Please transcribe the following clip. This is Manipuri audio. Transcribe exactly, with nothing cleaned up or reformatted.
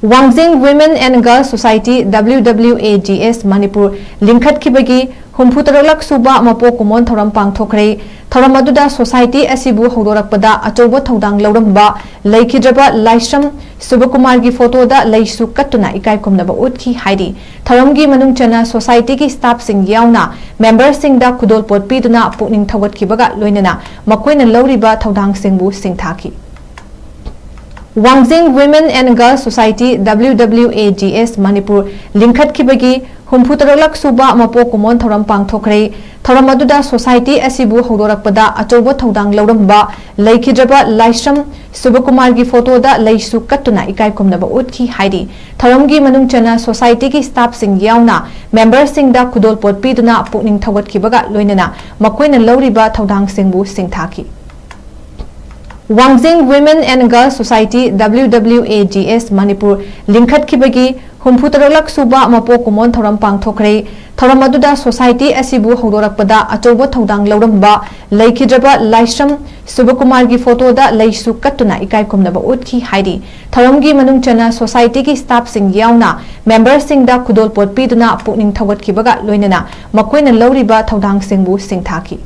ꯋꯥꯡꯖꯤꯡ Women and Girls Society, W W A G S, Manipur ꯂꯤꯡꯈꯠꯈꯤꯕꯒꯤ ꯍꯨꯝꯐꯨ ꯇꯔꯨꯛꯂꯛ ꯁꯨꯕ ꯃꯄꯣꯛ ꯀꯨꯝꯑꯣꯟ ꯊꯧꯔꯝ ꯄꯥꯡꯊꯣꯛꯈ꯭ꯔꯦ꯫ ꯊꯧꯔꯝ ꯑꯗꯨꯗ society ꯑꯁꯤꯕꯨ ꯍꯧꯗꯣꯔꯛꯄꯗ ꯑꯆꯧꯕ ꯊꯧꯗꯥꯡ ꯂꯧꯔꯝꯕ ꯂꯩꯈꯤꯗ꯭ꯔꯕ ꯂꯥꯏꯁ꯭ꯔꯝ ꯁꯨꯕꯀꯨꯃꯥꯔꯒꯤ photo ꯗ ꯂꯩꯁꯨ ꯀꯠꯇꯨꯅ ꯏꯀꯥꯏ ꯈꯨꯝꯅꯕ ꯎꯠꯈꯤ ꯍꯥꯏꯔꯤ꯫ ꯊꯧꯔꯝꯒꯤ ꯃꯅꯨꯡ ꯆꯟꯅ society ꯒꯤ staff ꯁꯤꯡ ꯌꯥꯎꯅ member ꯁꯤꯡꯗ ꯈꯨꯗꯣꯜꯄꯣꯠ ꯄꯤꯗꯨꯅ ꯄꯨꯛꯅꯤꯡ ꯊꯧꯒꯠꯈꯤꯕꯒ ꯂꯣꯏꯅꯅ ꯃꯈꯣꯏꯅ ꯂꯧꯔꯤꯕ ꯊꯧꯗꯥꯡꯁꯤꯡꯕꯨ ꯁꯤꯡꯊꯥꯈꯤ꯫ ꯋꯥꯡꯖꯤꯡ Women and Girls Society, W W A G S, Manipur ꯂꯤꯡꯈꯠꯈꯤꯕꯒꯤ ꯍꯨꯝꯐꯨ ꯇꯔꯨꯛꯂꯛ ꯁꯨꯕ ꯃꯄꯣꯛ ꯀꯨꯝꯑꯣꯟ ꯊꯧꯔꯝ ꯄꯥꯡꯊꯣꯛꯈ꯭ꯔꯦ꯫ ꯊꯧꯔꯝ ꯑꯗꯨꯗ society ꯑꯁꯤꯕꯨ ꯍꯧꯗꯣꯔꯛꯄꯗ ꯑꯆꯧꯕ ꯊꯧꯗꯥꯡ ꯂꯧꯔꯝꯕ ꯂꯩꯈꯤꯗ꯭ꯔꯕ ꯂꯥꯏꯁ꯭ꯔꯝ ꯁꯨꯕꯀꯨꯃꯥꯔꯒꯤ photo ꯗ ꯂꯩꯁꯨ ꯀꯠꯇꯨꯅ ꯏꯀꯥꯏ ꯈꯨꯝꯅꯕ ꯎꯠꯈꯤ ꯍꯥꯏꯔꯤ꯫ ꯊꯧꯔꯝꯒꯤ ꯃꯅꯨꯡ ꯆꯟꯅ society ꯒꯤ staff ꯁꯤꯡ ꯌꯥꯎꯅ member ꯁꯤꯡꯗ ꯈꯨꯗꯣꯜꯄꯣꯠ ꯄꯤꯗꯨꯅ ꯄꯨꯛꯅꯤꯡ ꯊꯧꯒꯠꯈꯤꯕꯒ ꯂꯣꯏꯅꯅ ꯃꯈꯣꯏꯅ ꯂꯧꯔꯤꯕ ꯊꯧꯗꯥꯡꯁꯤꯡꯕꯨ ꯁꯤꯡꯊꯥꯈꯤ꯫ ꯋꯥꯡꯖꯤꯡ Women and Girls Society, W W A G S, Manipur ꯂꯤꯡꯈꯠꯈꯤꯕꯒꯤ ꯍꯨꯝꯐꯨ ꯇꯔꯨꯛꯂꯛ ꯁꯨꯕ ꯃꯄꯣꯛ ꯀꯨꯝꯑꯣꯟ ꯊꯧꯔꯝ ꯄꯥꯡꯊꯣꯛꯈ꯭ꯔꯦ꯫ ꯊꯧꯔꯝ ꯑꯗꯨꯗ society ꯑꯁꯤꯕꯨ ꯍꯧꯗꯣꯔꯛꯄꯗ ꯑꯆꯧꯕ ꯊꯧꯗꯥꯡ ꯂꯧꯔꯝꯕ ꯂꯩꯈꯤꯗ꯭ꯔꯕ ꯂꯥꯏꯁ꯭ꯔꯝ ꯁꯨꯕꯀꯨꯃꯥꯔꯒꯤ photo ꯗ ꯂꯩꯁꯨ ꯀꯠꯇꯨꯅ ꯏꯀꯥꯏ ꯈꯨꯝꯅꯕ ꯎꯠꯈꯤ ꯍꯥꯏꯔꯤ꯫ ꯊꯧꯔꯝꯒꯤ ꯃꯅꯨꯡ ꯆꯟꯅ society ꯒꯤ staff ꯁꯤꯡ ꯌꯥꯎꯅ member ꯁꯤꯡꯗ ꯈꯨꯗꯣꯜꯄꯣꯠ ꯄꯤꯗꯨꯅ ꯄꯨꯛꯅꯤꯡ ꯊꯧꯒꯠꯈꯤꯕꯒ ꯂꯣꯏꯅꯅ ꯃꯈꯣꯏꯅ ꯂꯧꯔꯤꯕ ꯊꯧꯗꯥꯡꯁꯤꯡꯕꯨ ꯁꯤꯡꯊꯥꯈꯤ꯫